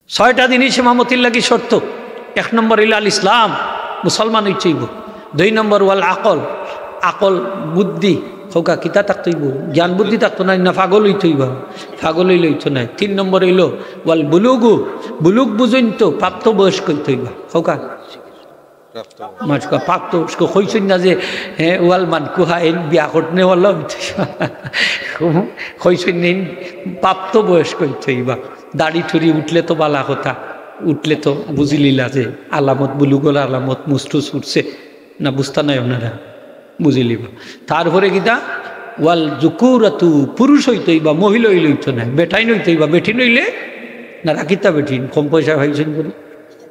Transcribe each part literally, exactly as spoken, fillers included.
ছয়টা জিনিস ইমামতির লাগি শর্ত। এক নম্বর অইল আল ইসলাম, মুসলমান অইতে অইবো। দুই নম্বর ওয়াল আকল, আকল, বুদ্ধি, কউক্কা কিতা থাকতে অইবো? জ্ঞান বুদ্ধি থাকতো নায়, না পাগল অইতে অইবো? পাগল অইলে অইতো নায়। তিন নম্বর অইল ওয়াল বুলুগু, বুলুগ বুঝইন তো, প্রাপ্ত বয়স্ক অইতে অইবা। কউক্কা প্রাপ্ত। মাঝে প্রাপ্ত বয়স্ক কইছইন না যে, হ্যাঁ, ওয়াল মানকুহা, এইন বিয়া করতে ওয়ালা অইতে অইবা। কইছইন না, এইন প্রাপ্ত বয়স্ক অইতে অইবা। দাড়ি টুড়ি উঠলে তো বালা কথা, উঠলে তো বুঝিলিলা যে আলামত, বুলুগর আলামত, মুছ টুছ উঠছে। না, বুঝতা নায় আপনারা, বুঝিলিবা। তারপরে কিতা? ওয়াল যুকুরাতু, পুরুষ অইতে অইবা, মহিলা অইলে অইতো নায়, বেটাইন অইতে অইবা, বেটিন অইলে না, রাখিতা বেটিন, কম পয়সা পাইছইন করি,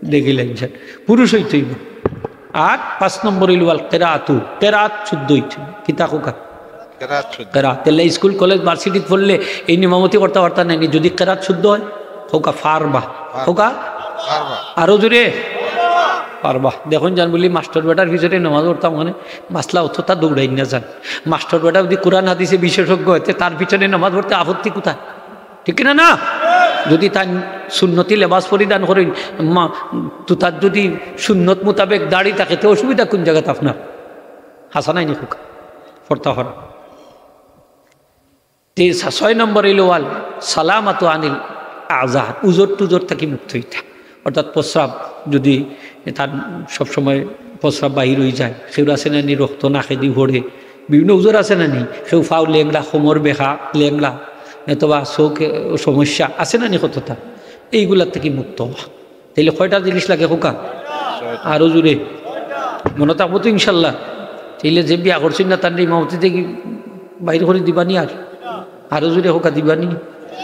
দেখিলা ইনশান, পুরুষ অইতে অইবা। আর পাঁচ নম্বর অইল ওয়াল কেরাতু, কেরাত শুদ্ধ অইতে অইবো। কিতা কউক্কা? কেরাত শুদ্ধ। কেরাত। তাইলে স্কুল, কলেজ, ভার্সিটিত পড়লে এইন ইমামতি করতা পারতা নায় নি, যদি কেরাত শুদ্ধ অয়, কউক্কা পারবা। পার-, কউক্কা পারবা। আরো জোরে পারবা। দেখইন যান বুলি মাস্টর বেটার পিছনে নামাজ পড়তাম, মানে মাসলা অতটা দৌড়াইন না যান। মাস্টর বেটা যদি কোরআন হাদিসে বিশেষজ্ঞ অয়, তে তার পিছনে নামাজ পড়তে আপত্তি কোথায়? ঠিক কিনা না? যদি তাইন সুন্নতি লেবাস পরিধান করইন, মা, তো তার যদি সুন্নত মোতাবেক দাড়ি থাকে, তে অসুবিধা কোন জাগাত আপনার? হাছা নায় নি কউক্কা? পড়তা পারবা। তে সা-, ছয় নম্বর অইল ওয়াল সালামাতু আনিল আযা, উজর টুজর থাকি মুক্ত অইতা। অর্থাৎ প্রস্রাব যদি তার সবসময় প্রস্রাব বাহির অইযায়, কেউর আছে না নি রক্ত নাকেদি পড়ে, বিভিন্ন উজর আছে না নি, কেউ পাও লেংড়া, কোমর বেঁকা, লেংড়া, অথবা চউখ, এ, সমস্যা আছে না নি কততা, এইগুলার থাকি মুক্ত অওয়া। তাইলে কয়টা জিনিস লাগে কউক্কা? আরো জোরে। মনো থাকবো তো ইনশাল্লাহ? তাইলে যে বিয়া করছইন না, তানরে ইমামতি থাকি বাইর করি দিবা নি আর? আরো জোরে কউক্কা, দিবা নি?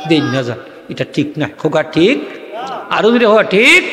দেইন না যান, ইটা ঠিক নায়। কউক্কা ঠিক, আরো জোরে কউক্কা ঠিক।